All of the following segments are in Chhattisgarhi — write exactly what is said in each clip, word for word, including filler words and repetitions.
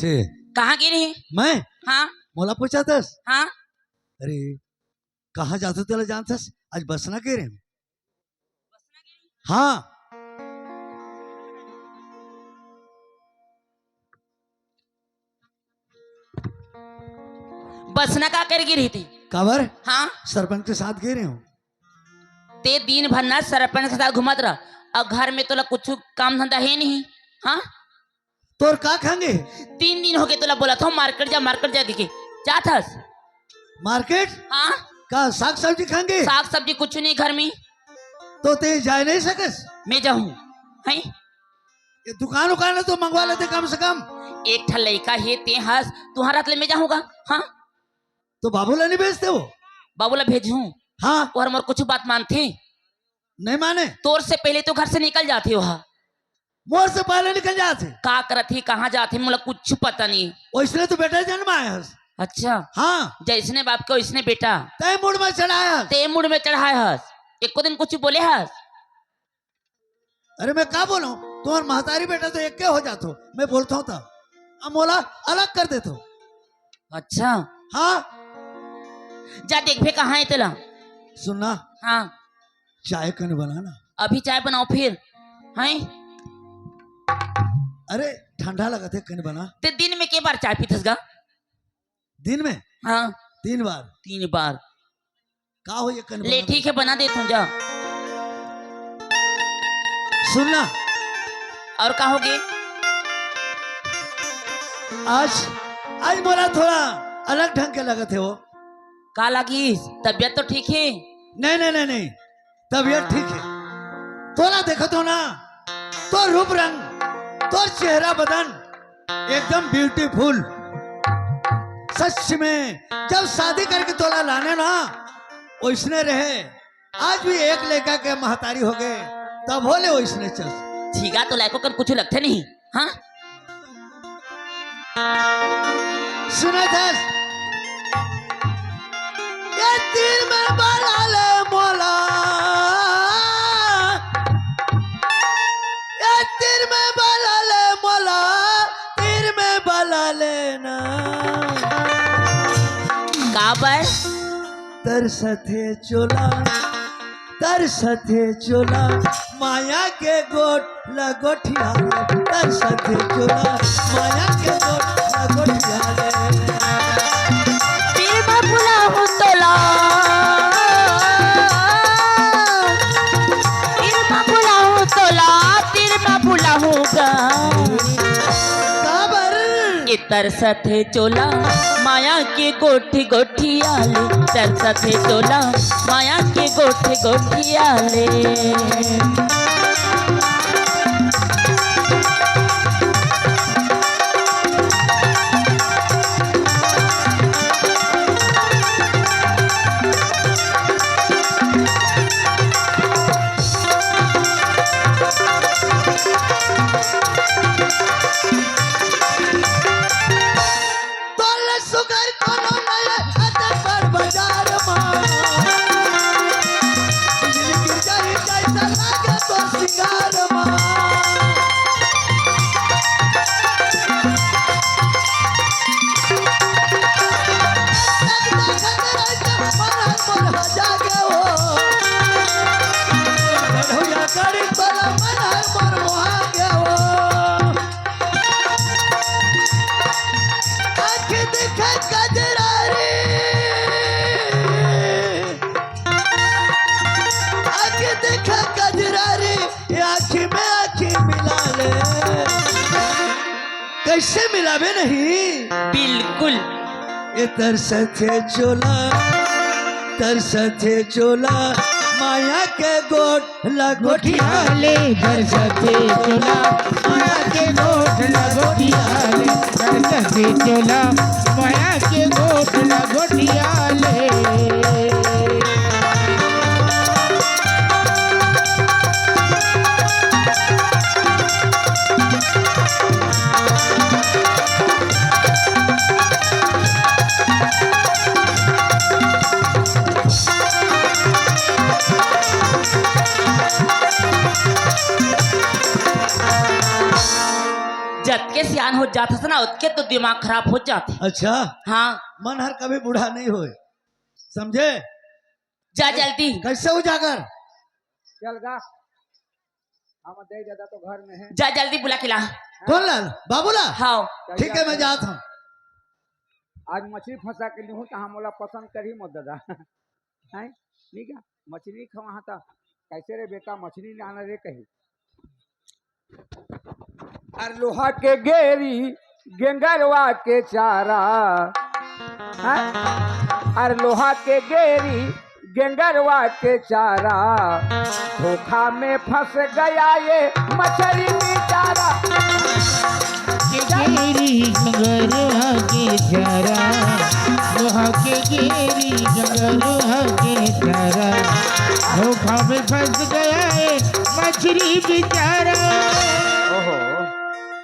ते कहाँ गे रहे? मैं? हाँ। मोला पूछत हस? हाँ। अरे, कहाँ जाथों तेला जानत हस? आज बसना गे रहे हँव। हाँ। बसना का करे गे रहे ते? काबर? हाँ। सरपंच के साथ गे रहे हँव। ते दिन भर ना सरपंच के साथ घूमत रह, अउ घर में तोला कुछु काम धंधा हे नहीं। हाँ। तोर का खांगे? तीन दिन होगे तोला बोलत हँव, market जा, market जा कहिके। जात हस? Market? हाँ। का साग सब्जी खांगे? साग सब्जी कुछु नहीं घर में। तो ते जाय नहीं सकस? मैं जाहूँ, हैं? ये दुकान उकान तो मंगवा लेते कम से कम। एक ठा लइका हे, ते हस, तुँहर हाथ ले मैं जाहूँ का? हाँ। तो बाबू ला नहीं भेजते हो? बाबू ला भेजहूँ? हाँ। अउ मोर कुछु बात मानथे? नहीं माने। तोर से पहले तो घर से निकल जाथे ओहा। मोर से पहले निकल जाथे। का करत हे, कहाँ जाथे, मोला कुछु पता नहीं। ओइसने तो बेटा जनमाय हस। अच्छा। हाँ। जइसने बाप के ओइसने बेटा। तैं मुड़ में चढ़ाय हस। तैं मुड़ में चढ़ाय हस। एको दिन कुछु बोले हस? अरे मैं का बोलँव, तुँहर महतारी बेटा तो एके हो जाथो, मैं बोलथँव त अब मोला अलग कर देथो। अच्छा। हाँ। जा देखबे कहाँ हे तेला। सुन ना। हाँ। चाय कने बना ना। अभी चाय बनावँव फिर, हैं? अरे ठंडा लगथे, कने बना। ते दिन में के बार चाय पीथस गा? दिन में? हाँ। तीन बार। तीन बार। का हो ये कन ले, बना ठीक हे, बना देथँव, जा। सुन ना। अउ का होगे? आज, आज मोला थोड़ा अलग ढंग के लगत हे वो। का लागिस? तबियत तो ठीक हे? नहीं, नहीं, नहीं, नहीं। तबियत ठीक हे। तोला देखत हँव ना, तोर रूप रंग, तोर चेहरा बदन, एकदम beautiful। सच में, जब शादी करके तोला लाने ना, ओइसने रहे। आज भी एक लइका के महतारी होगे, तभो ले ओइसने चस। झींगा तो लइको कन कुछु लगथे नहीं, हाँ? सुनत हस? ये तीर में बला ले मोला, ये तीर में बला ले मोला, तीर में बला लेना। काबर? तरसथे चोला, तरसथे चोला, माया के गोठ ल गोठिया ले, तरसथे चोला, माया के गोठ ल गोठिया ले। तीर में बुलाहूँ तोला, तीर में बुलाहूँ तोला, तीर में बुलाहूँ गा। काबर? ए तरसथे चोला, माया के गोठ गोठिया ले, तरसथे चोला, माया के गोठ गोठिया ले। तोले सुगर कोनो नया अजंता बाजार मा। बिजली गिर जाही जैसा लागे तो सिंगार मा। लगता खतरा जब मन मोर हा जागे हो। गढ़ुया गढ़ी तोला मन मोर मोहा गे हो। आँख दिखे कजरारी, आँख दिखे कजरारी, ये आँख में आँख मिला ले। कैसे मिलावे नहीं? बिल्कुल। ए तरसथे चोला, तरसथे चोला, माया के गोठ ल गोठिया ले, तरसथे चोला, माया के गोठ ल गोठिया ले, तरसथे चोला, माया के गोठ ल गोठिया ले। जतके सियान हो, जाथस ना, ओतके तो दिमाग खराब हो जाथे। अच्छा। हाँ। मन हर कभी बूढ़ा नहीं होय, समझे? जा जल्दी। कैसे उजागर? चल गा, हम दे दादा तो घर में है। जा जल्दी बुला के ला। कौन लाल? बाबूला? हाँ। ठीक है, मैं जात हूँ। आज मछली फंसा के लिहूं तो हम ओला पसंद करही मोर दादा। हैं? नहीं क्या? मछली खवाहा था। कैसे रे बेटा, मछली लाना रे कही। अरे लोहा के गेरी, गेंगरवा के चारा। हैं? अरे लोहा के गेरी, गेंगरवा के चारा। धोखा में फंस गया ये मछली बेचारा। के गेरी, गेंगरवा के चारा। लोहा के गेरी, गेंगरवा के चारा। धोखा में फंस गया ये मछली बेचारा। ओहो,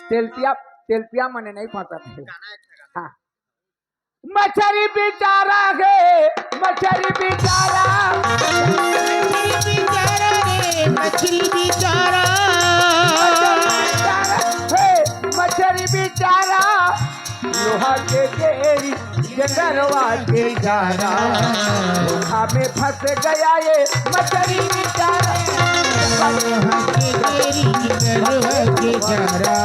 तेलपिया, तेलपिया मने नहीं पता था। हाँ। मछली बेचारा गे, मछली बेचारा। मछली बेचारा रे, मछली बेचारा। हे, मछली बेचारा। लोहा के गेरी, गेंगरवा के चारा। धोखा में फंस गया ये मछली बेचारा। लोहा के गेरी, गेंगरवा के चारा।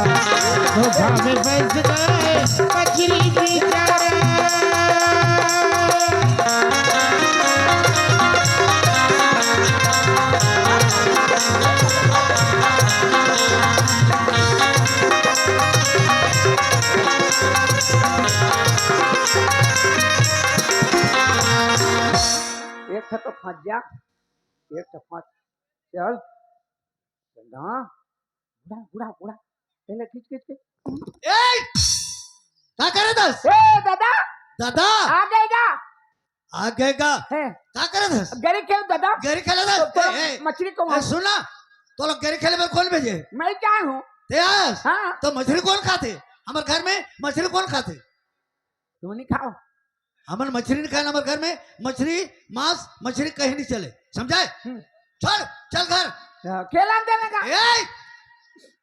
धोखा में फंस गया ये मछली बेचारा। एक ठो तो फंस गया, एक ठो फंस, चल, चल ना, बुढ़ा, बुढ़ा, बुढ़ा, पहले खींच, खींच, खींच। ए! का करत हस? ए, दादा! दादा! आ गए गा? आ गए गा? हैं। का करत हस? गेरी खेल दादा। गेरी खेलत हस? तो, तो ए, ए, मछली को ए, वहाँ। सुन ना, तो लोग गेरी खेले बर कौन भेजे? मैं क्या हूँ? ते हस? हाँ। तो मछली कौन खाथे? हमर घर में मछली कौन खाथे? तुम नहीं खाओ। हमन मछली नहीं खाए, हमर घर में मछली, मांस, मछली कहीं नहीं चले, समझाए? हम्म। चल, चल घर। हाँ, खेलन देने का। ए,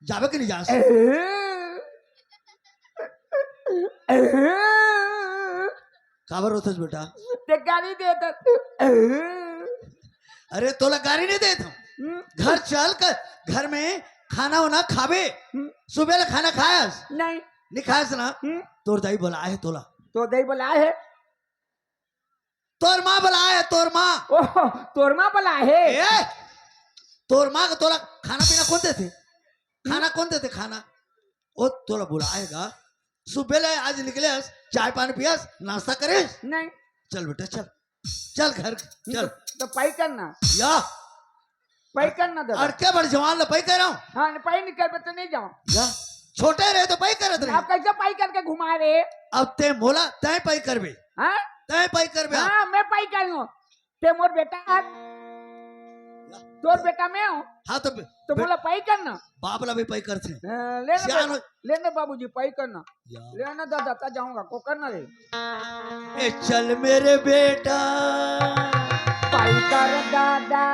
जाबे कि नहीं जास? ए, ए, काबर रोथस बेटा? ते गारी देत हस। अरे तोला गारी नहीं देत हूँ। हम्म। घर चल कर घर में खाना वाना खाबे। हम्म। सुबह ले खाना खायस? नहीं। नहीं खायस ना? हम्म। तोर दाई बोलाए हे तोला। तोर दाई बोलाए हे? तोर माँ बोलाए हे, तोर माँ। ओह, तोर माँ बोलाए हे? ए, तोर माँ के तोला खाना पीना कौन देथे? खाना कौन देथे खाना? ओ तोला बुलाए गा। सुबह ले आज निकलेस, चाय पानी पियस, नाश्ता करेस? नहीं। चल बेटा चल, चल घर चल। तो, तो पाई करना। या। पाई करना दादा। अड़के बड़ जवान ले पाई कर रहा हूँ। हाँ, पाई निकल पे तो नहीं जाऊँ। या। छोटे रहे तो पाई करत रहे। आप कैसे पाई करके घुमा रहे? अब ते मोला तय पाई करबे। हाँ? तय पाई करबे। हाँ, मैं पाई करूँ। ते मोर बेटा हस। या। तोर बेटा मैं हूँ। हाँ, तो बे-, तो बे-, मोला पाई करना। बाप ला भी पाई करथे। हाँ, ले ना सियान बे-, हो- ले ना बाबूजी, पाई करना। या। ले ना दादा, ता जाऊंगा, को करना रे। ए चल मेरे बेटा। पाई कर दादा।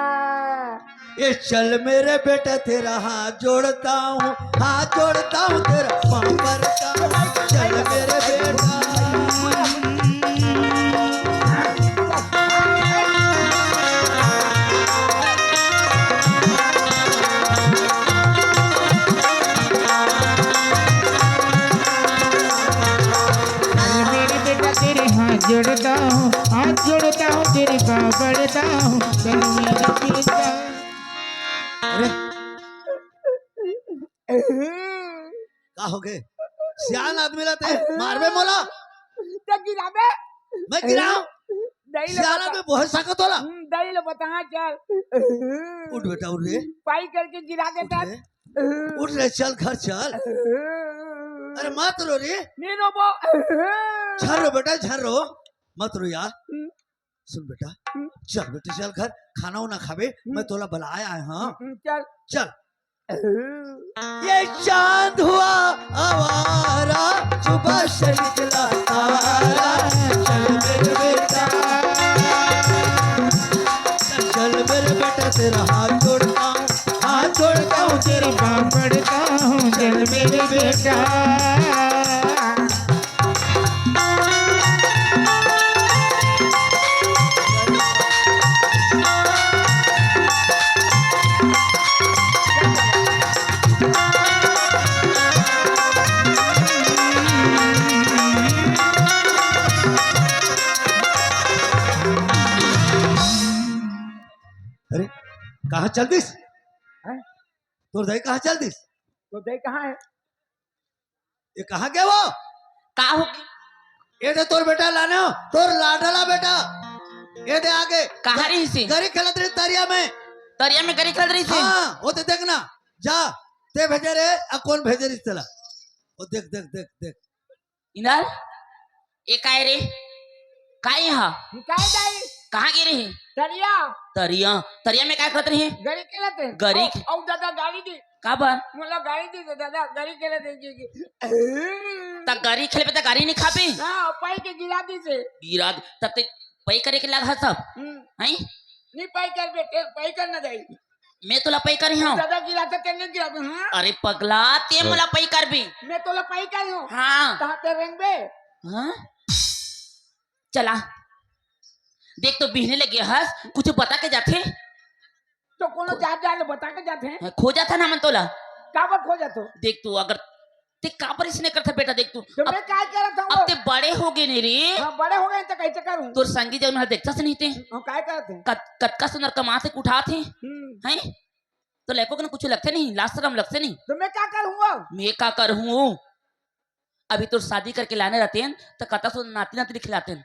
ए चल मेरे बेटा, तेरा हाथ जोड़ता हूँ, हाथ जोड़ता हूँ, तेरा पाँव पड़ता हूँ। चल मेरे बेटा। चल मेरे बेटा, तेरे हाथ जोड़ता हूँ, हाथ जोड़ता हूँ, तेरे पाँव पड़ता हूँ, चल मेरे बेटा। अरे, का हो गए? सियान आदमी ला ते मारबे मोला? ते गिराबे? मैं गिराऊं? दही ले सियान बता। आदमी बहुत साकत होला। हम्म, दही ले बता, चल। उठ बेटा, उठ रे। पाई करके गिरा उठ देता। रे। उठ रे, चल घर चल। अरे मत रो रे। नहीं रोबो। झन रो बेटा, झन रो। मत रो यार। हम्म। सुन बेटा, हम्म। चल बेटा, चल घर, खाना वाना खाबे, हम्म। मैं तोला बुलाए आए हंव। हम्म, चल। चल। हम्म। ये चांद हुआ आवारा, सुबह से निकला तारा, चल मेरे बेटा। चल मेरे बेटा, तेरा हाथ जोड़ता हूँ, हाथ जोड़ता हूँ, तेरे पाँव पड़ता हूँ, चल मेरे बेटा। कहाँ चल दिस? हैं? तोर दाई कहाँ चल दिस? तोर दाई कहाँ हे? ये कहाँ गे वो? का हो? ये दे तोर बेटा लाने हो, तोर लाडला बेटा। ये दे आगे। कहाँ रहिस हे? गरी खेलत रहिस तरिया में। तरिया में गरी खेलत रहिस हे? हाँ, वो तो देखना। जा, ते भेजे रहे, आ कौन भेजे रहिस तेला? वो देख, देख, देख, देख। इंदर, ये काय रे? काय हा? काय दाई? कहाँ गे रहे? तरिया। तरिया? तरिया में काय करत रहे? गरी खेलत रहे। गरी? औ, औ दादा गारी दे। काबर? मोला गारी दे दे दादा, गरी खेलत रहे जी, जी। त गरी खेलबे त गरी नहीं खाबे? हाँ, पाई के गिरा दिस हे। गिरा दे, तब ते पई करे के लाग हा सब। हम्म। हैं? नहीं पई कर बेटे, पई कर ना दाई। मैं तोला पई करे हूँ। दादा गिरा तो तेने गिरा दे, हाँ? अरे पगला, ते हाँ। मोला पई करबे। मैं तोला पई करे हूँ। हाँ। कहाँ पे रेंगबे? हाँ? चला। देख तो बिहने लगे हस, कुछ बता के जाथे। तो कोनो जात जात ले बता के जाथे। हाँ, खो जाथा ना मन तोला। काबर खो जाथो? देख तू अगर ते काबर इसने करथा बेटा, देख तू। तो अब, मैं काय करत हूँ? अब ते बड़े हो गए नहीं रे। हाँ, बड़े हो गए तो कैसे करूँ? तोर संगी जन हर देखथस नहीं ते। हाँ, काय करत हे? कत-, कतका सुंदर कमाथे उठाथे। हम्म। हैं? तो लइको के ना कुछ लगथे नहीं, लाज शरम लगथे नहीं। तो मैं का करूँ? मैं का करूँ? अभी तोर शादी करके लाने रहतेन, तो कतका सुंदर नाती नाती खिलातेन।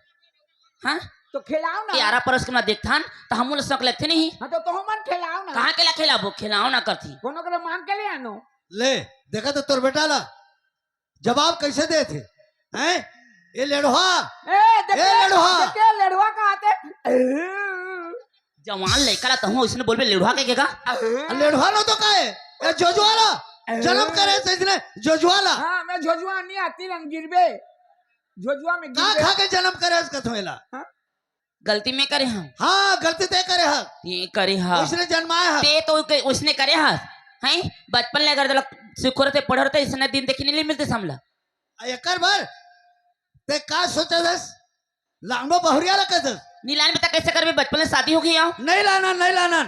हाँ? तो खिलाओ ना। ये आरा परोस के ना देखथन, तो हमू ला शौक लगथे नहीं। हाँ, तो, तो हमन खिलाओ ना। कहाँ के ला खिलाबो? खिलाओ ना करथी। कोनो करा मांग के ले आनो। ले, देखा तो तोर बेटा ला जवाब कैसे देथे, हैं? ए लेड़वा, ए, देखे, ए लेड़वा। देखे, लेड़वा कहाथे। जवान लइका ला तहूँ इसने बोलबे लेड़वा के, के का? लेड़वा नो तो का हे? ए जोजुआ ला, जन्म करे से इसने जोजुआ ला। हाँ, मैं जोजुआ नहीं आती रंग गिरबे। जोजुआ में का गिरबे। खा के जन्म करे से कथो एला? हाँ? गलती मैं करे हूँ। हाँ, गलती ते करे हा। ये करे हा। उसने जन्माया हा। ते तो के-, उसने करे हा। हैं? बचपन ले अगर तोला सुखो रहते, पढ़ो रहते, इसने दिन देखी नहीं मिलते सामला। आ, एकर बर ते का सोचा दस? लांगो बहुरिया ला कह दस। नीलान में तक कैसे करबे? बचपन में शादी हो गई हो। नहीं लाना, नहीं लाना।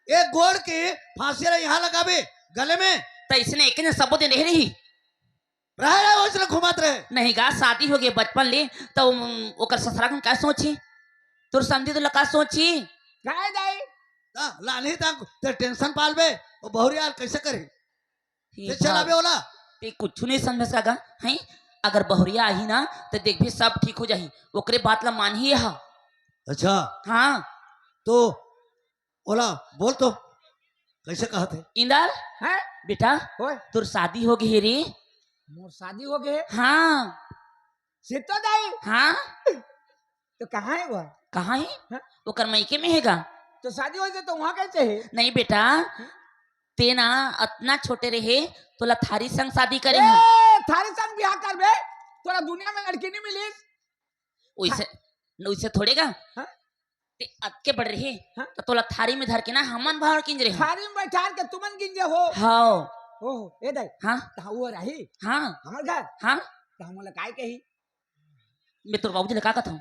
एक गोड़ की फांसी ला यहाँ लगाबे, गले में। तो इसने एक दिन सबो दिन रह रही। रहे, रहे, ओइसने घुमत रहे। नहीं गा, शादी हो गई बचपन ले, तो, उम, ओकर ससुरा कन का सोची? तोर समझी तो लका सोची? काय दाई? ता, लानही ता, ते टेंशन पालबे, वो बहुरिया कैसे करे? हे ते चलाबे बाप। ओला? ते कुछ नहीं समझ सका, हैं? अगर बहुरिया आही ना, तो देखबे सब ठीक हो जाही। ओकरे बात ला मानही हा। अच्छा। हाँ। तो ओला बोल तो, कैसे कहत हे? इंदर, हैं? बेटा, ओए। तोर शादी हो गई हे रे। मोर शादी हो गई हे? हाँ। सीतो दाई? हाँ। तो कहाँ हे वो? कहाँ हे? हाँ? ओकर मइके में हे गा। तो शादी हो गई तो वहाँ कैसे हे? नहीं बेटा, हाँ? ते ना अतना छोटे रहे, तोला थारी संग शादी करे हे। ए, थारी संग बियाह करबे? तोला दुनिया में लड़की नहीं मिली। ओइसे, ओइसे थोड़े गा। हाँ? ते अतके बड़ रहे, हाँ? तो तोला थारी में धर के ना हमन भाव किंजरे हो। थारी में बैठार के तुमन किंजे हो। हाँ। ओहो, ए दाई। हाँ? तहाँ वो रही? हाँ। हमर घर? हाँ। तो हम बोला, "काय कही?" मैं तोर बाबूजी ले का कहत हूँ?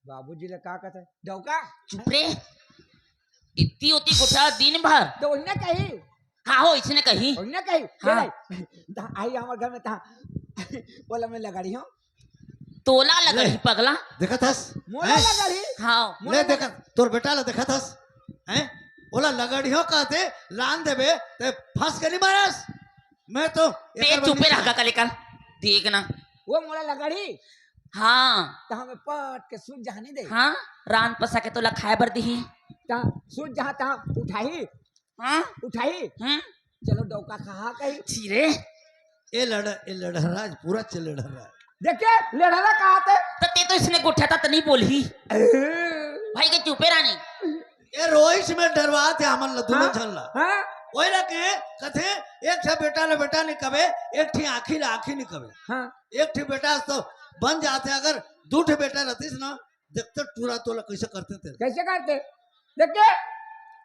बाबूजी ले का कहत है? डौका? चुप रे। इतनी होती गोठा दिन भर। तो उन्हें कही। हाँ हो, इसने कही। उन्हें कही। हाँ। ए दाई, तहाँ आई हमर घर में तहाँ। बोला, "मैं लगड़ी हूँ।" तोला लगड़ी ले, पगला। देखत हस? मोला हैं? लगड़ी? हाँ। मोला ले, लगड़ी। देखत, तोर बेटा ला देखत हस? हैं? ओला लगड़ियो कहते, लान देबे, ते फंस के नहीं मारस। मैं तो ते एकर चुपे बंदी रह का लेकर। देख ना। वो मोला लगड़ी? हाँ। तो हमें पट के सूत जहाँ नहीं दे। हाँ, रान पसा के तोला खाए बर दिही। ता सूत जहाँ तहाँ उठाही। हाँ? उठाही? हम्म? चलो डौका खा कही। छी रे। ए लड़-, ए लड़हरा, आज पूरा चे लड़हरा। देखे, लड़हरा कहाथे? तो ते तो इसने गोठा था तो नहीं बोलही। ए। भाई के चुपे रानी। ए रोइस में डरवाथे हमन ला, दुनो हाँ? झन ला। हाँ? ओई ला के, कथे, एक ठा बेटा ला बेटा नहीं कबे, एक ठी आँखी ला आँखी नहीं कबे। हाँ। एक ठी बेटा तो बन जाथे, अगर दू ठी बेटा रहतीस ना, देखते टूरा तोला कैसे करते तेरे। कैसे करते? देखते?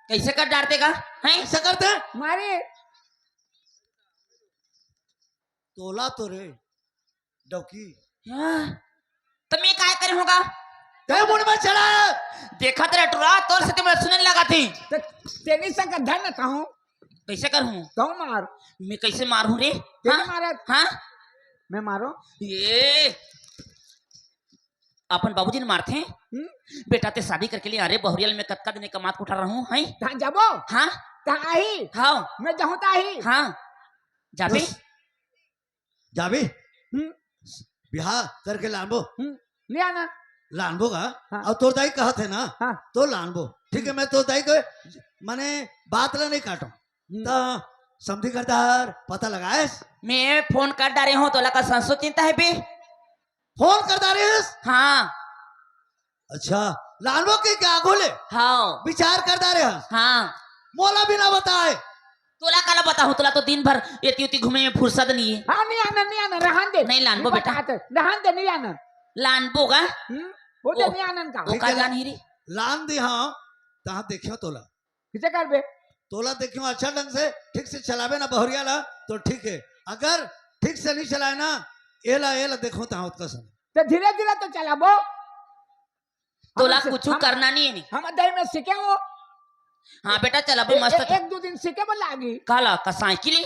कैसे कर डारते का? हैं? कैसे करते? मारे। तोला तो रे, डौकी। हाँ। तो मैं काय करे होगा? ते मुड़ में चढ़ा। देखा तेरा टूरा, तोर से तो मैं सुनने लगा थी। ते-, तेरी से का धन था हूँ। कैसे कर हूँ? कहूँ मार। मैं कैसे मार हूँ रे? तेरी हाँ? मारा। हाँ? मैं मारो। ये। अपन बाबूजी ने मारथे। हम्म? बेटा, ते शादी करके लिए, अरे बहुरिया ल मैं कतका दिन कमात कुठा रहूं, हैं? तहाँ जाबो? हाँ। तहाँ आही? हाँ। मैं जाहूं तहाँ आही? हाँ। जाबे? बस। जाबे? हम्म। बिहाव करके लानबो? हम्म। ले आना। लानबो का? हाँ। अउ तोर दाई कहत हे ना, हाँ। तो लानबो। ठीक हे, हम्म। मैं तोर दाई के, माने, बात ला नहीं काटों। हम्म। त समधी घर डहर पता लगाएस? मैं फोन कर डारे हूँ, तोला का संसो चिंता हे बे? फोन कर डारे हस? हाँ। अच्छा, लानबो के क्या आगू ले? हाँ। विचार कर डारे हस? हाँ। मोला भी ना बताए। तोला काला बताहूँ, तोला तो दिन भर एती ओती घूमे में फुर्सत नहीं है। हाँ, नहीं आना, नहीं आना, रहन दे। नहीं लानबो बेटा। रहन दे, नहीं आना। लानबो का? हम्म? वो तो ओ, नहीं आनन का। ओ का जान ही री? लान दे, हाँ, तहाँ देखियो तोला। किसे करबे? तोला देखियो अच्छा ढंग से, ठीक से चलाबे ना बहुरिया ला, तो ठीक हे। अगर ठीक से नहीं चलाए ना, एला, एला देखो तहाँ ओतका समय। तो धीरे धीरे तो चलाबो। तोला हम से-, कुछ हम, करना नहीं है नहीं। हम दही में सीखे हो। हाँ बेटा, चलाबो ए-, मस्त। ए-, एक दो दिन सीखे बोला आगी। काला का साइकिल?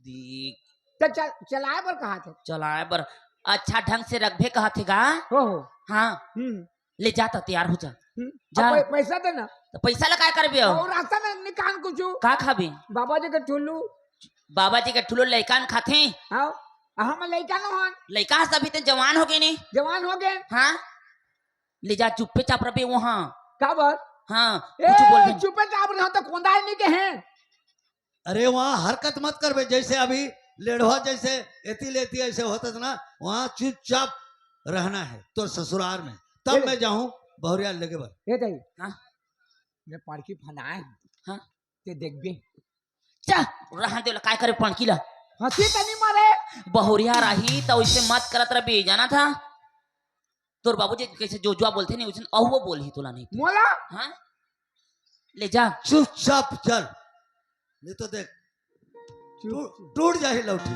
देख। त चल, चलाए बर कहा थे? चलाए बर अच्छा ढंग से रखबे कहा थे गा? हो, हो। हाँ। हम्म। ले जा त तैयार हो जा। हम्म। जा। अब पै-, पैसा देना। त पैसा ला काय करबे हो? और रास्ता में निकाल कुछ। का खाबे? बाबा जी के ठुल्लू। बाबा जी के ठुल्लू लइका न खाथे। हाँ। हम लइका न हन। लइका हस अभी ते जवान हो गे नी। जवान हो गे। हाँ। ले जा, चुप्पे चाप रबे वहाँ। का बर? हाँ, ए, कुछ बोल दे। चुप्पे चाप रहे हो तो कोंदा ही नहीं के हैं। अरे वहाँ हरकत मत करबे, जैसे अभी लेढ़वा जैसे एती लेती ऐसे होता था ना, वहाँ चुपचाप रहना है तोर ससुराल में। तब ए मैं जाहूँ बहुरिया लेके बर। ए दाई, हाँ? मैं पड़की फनाए हूँ। हाँ? ते देखबे। चा, रहन दे, काय करे पड़की ला? हंसी त नहीं मारे। बहुरिया रही त वैसे मत करत रबे, जाना था? तोर बाबूजी कैसे जोजुआ बोलथे नहीं, वैसे अहुआ बोलही तोला नहीं। मोला? हाँ? ले जा। चुपचाप चल, नहीं तो देख, चुप। टू-, टूट जाही लौठी।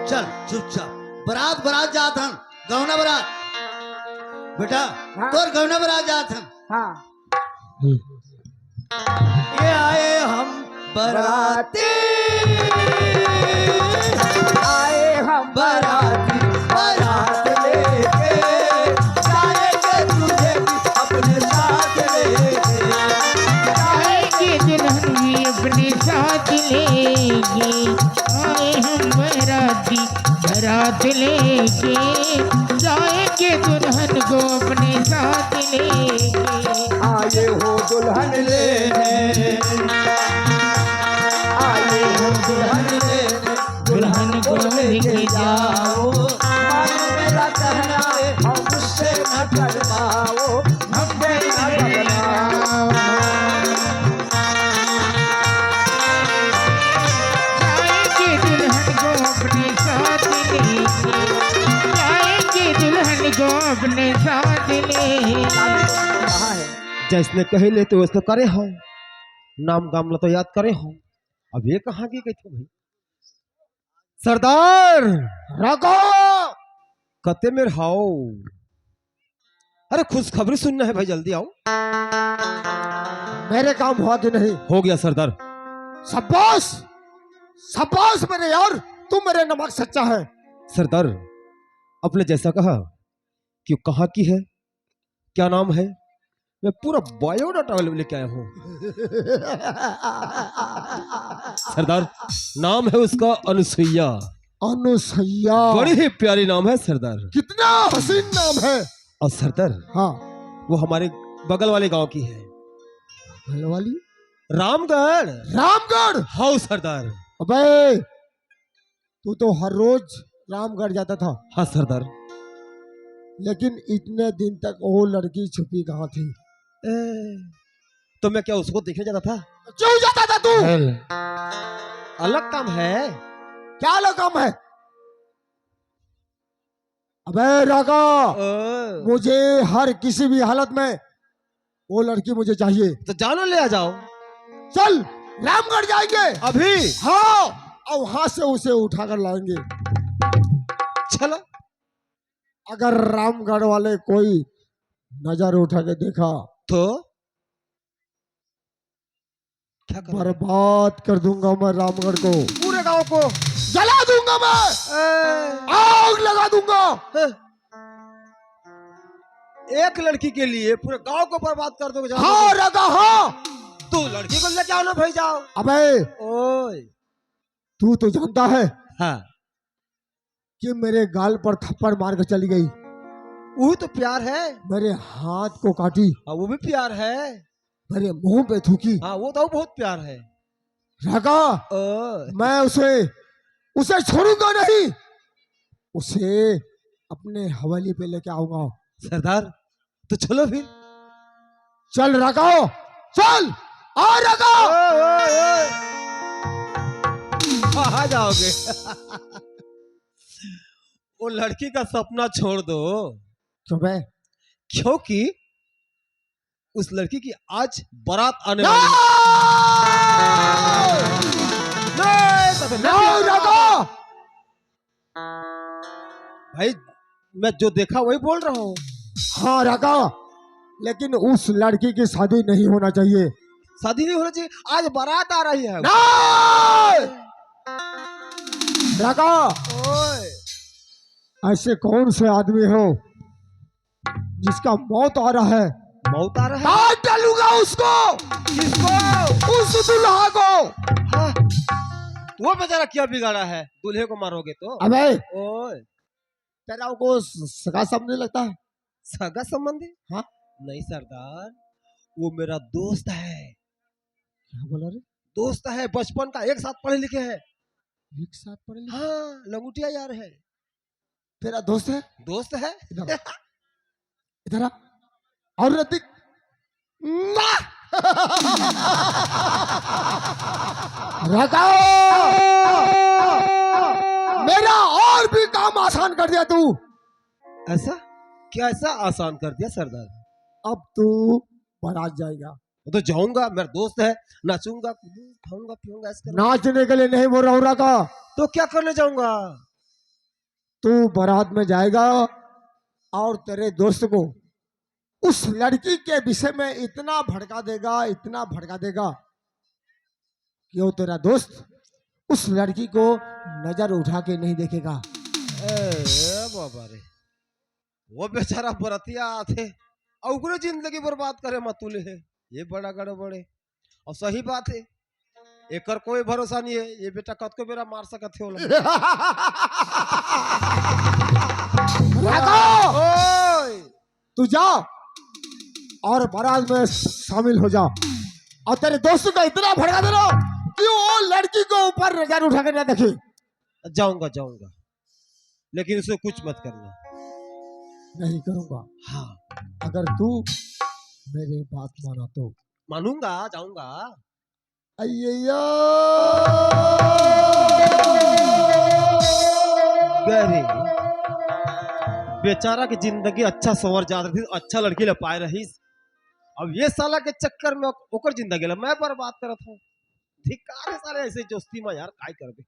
चल चुपचाप, बरात, बरात जात हन, गौना बरात। बेटा, हाँ। तोर गौना बरात जात हन। हाँ। ये आए हम बराती, आए हम बराती, बरात लेके जाएंगे तुझे भी अपने साथ लेके। जाएंगे दुल्हन भी अपने साथ लेके। आए हम बराती, बरात लेके जाएंगे दुल्हन को अपने साथ लेके। आए हो दुल्हन लेने, आए हो दुल्हन लेने, दुल्हन को लेके जाओ। मान मेरा कहना, हम उससे न टकराओ, हमसे न टकराओ। जाएंगे दुल्हन को अपने साथ लेके, जाएंगे दुल्हन को अपने साथ लेके। जैसने कहे ले तो वैसने करे हो, नाम गाम ला तो याद करे हो, अब ये कहाँ गे कहिथे भाई? सरदार! रघो! कते मेर हाव? अरे, खुशखबरी सुनना है भाई, जल्दी आओ। मेरे काम हुआ कि नहीं? हो गया सरदार। शाबाश! शाबाश मेरे यार, तू मेरे नमक सच्चा है। सरदार, आपने जैसा कहा कि वो कहाँ की है, क्या नाम है, मैं पूरा बायोडाटा ले-, लेके आया हूँ। सरदार, नाम है उसका अनुसुईया। अनुसुईया। बड़ी ही प्यारी नाम है सरदार। कितना हसीन नाम है। और सरदार, हाँ। वो हमारे बगल वाले गांव की है। बगल वाली? रामगढ़। रामगढ़? हाँ सरदार। अबे, तू तो हर रोज रामगढ़ जाता था। हाँ सरदार। लेकिन इतने दिन तक वो लड़की छुपी कहाँ थी? ए, तो मैं क्या उसको देखने जाता था? क्यों जाता था तू? अलग काम है। क्या अलग काम है? अबे रागा, ओ। मुझे हर किसी भी हालत में वो लड़की मुझे चाहिए। तो जानो, ले आ जाओ। चल, रामगढ़ जाएंगे। अभी? हाँ, और वहां से उसे उठाकर लाएंगे। चलो। अगर रामगढ़ वाले कोई नजर उठा के देखा तो? क्या करोगे? बर्बाद कर दूंगा मैं रामगढ़ को। पूरे गांव को। जला दूंगा मैं। ए, आग लगा दूंगा। एक लड़की के लिए पूरे गांव को बर्बाद कर दोगे, जान हाँ दो। राघा, हाँ। तू लड़की को ले जाओ ना भाई, जाओ। अबे, ओए। तू तो जानता है हाँ। कि मेरे गाल पर थप्पड़ मार के चली गई। वो तो प्यार है। मेरे हाथ को काटी, हाँ, वो भी प्यार है। मेरे मुंह पे थूकी। हाँ, वो तो बहुत प्यार है। राघा, ओ, मैं उसे उसे छोड़ूंगा नहीं। उसे अपने हवेली पे लेके आऊंगा। सरदार, तो चलो फिर। चल राघा, चल। आ राघा। ओ, ओ, ओ। कहाँ जाओगे? वो लड़की का सपना छोड़ दो। क्यों बे? क्योंकि उस लड़की की आज बारात आने ना! वाली है। नहीं, तो फिर ना, राघा। भाई, मैं जो देखा वही बोल रहा हूँ। हाँ राघा, लेकिन उस लड़की की शादी नहीं होना चाहिए। शादी नहीं होना चाहिए। आज बारात आ रही है। नहीं! राघा, ओए। ऐसे कौन से आदमी हो जिसका मौत आ रहा है? मौत आ रहा है। काट डालूंगा उसको, किसको? उस दुल्हा को। हाँ। वो बेचारा क्या बिगाड़ा है? दूल्हे को मारोगे तो। अबे, ओए। तेरा को सगा समझने लगता है? सगा संबंधी? हाँ। नहीं सरदार, वो मेरा दोस्त है। क्या बोला रे? दोस्त है, बचपन का, एक साथ पढ़े लिखे हैं। एक साथ पढ़े लिखे? हाँ, लंगुटिया यार है। तेरा दोस्त है? दोस्त है। इधर आ। इधर आ। और ऋतिक, ना! रखो। मेरा और भी काम आसान कर दिया तू। ऐसा? क्या ऐसा आसान कर दिया सरदार? अब तू बारात जाएगा। वो तो जाऊंगा, मेरा दोस्त है, नाचूंगा, कूदूंगा, खाऊंगा, पीऊंगा, ऐसा करूंगा। नाचने के लिए नहीं बोल रहा हूँ राघा। तो क्या करने जाऊंगा? तू बारात में जाएगा और तेरे दोस्त को उस लड़की के विषय में इतना भड़का देगा, इतना भड़का देगा कि वो तेरा दोस्त उस लड़की को नजर उठा के नहीं देखेगा। ए बाबा रे, वो बेचारा बरतिया आथे और ओकरे जिंदगी बर्बाद करे मतुले है। ये बड़ा गड़बड़ है। और सही बात है, एकर कोई भरोसा नहीं है। ये बेटा कतको बेरा मार सकत है ओला। राघव, ओए, तू जा और बारात में शामिल हो जा और तेरे दोस्त को इतना भड़का देना कि वो लड़की को ऊपर नजर उठा के ना देखे। जाऊंगा, जाऊंगा, लेकिन उसे कुछ मत करना। नहीं करूंगा हाँ, अगर तू मेरे बात माना तो। मानूंगा, जाऊंगा। अय्या। अरे, बेचारा की जिंदगी अच्छा संवर जात रही, अच्छा लड़की ले पाए रहीस। अब ये साला के चक्कर में ओकर जिंदगी ला मैं बर्बाद करत हूँ। धिक्कार है साले ऐसे दोस्ती में यार, काय करबे।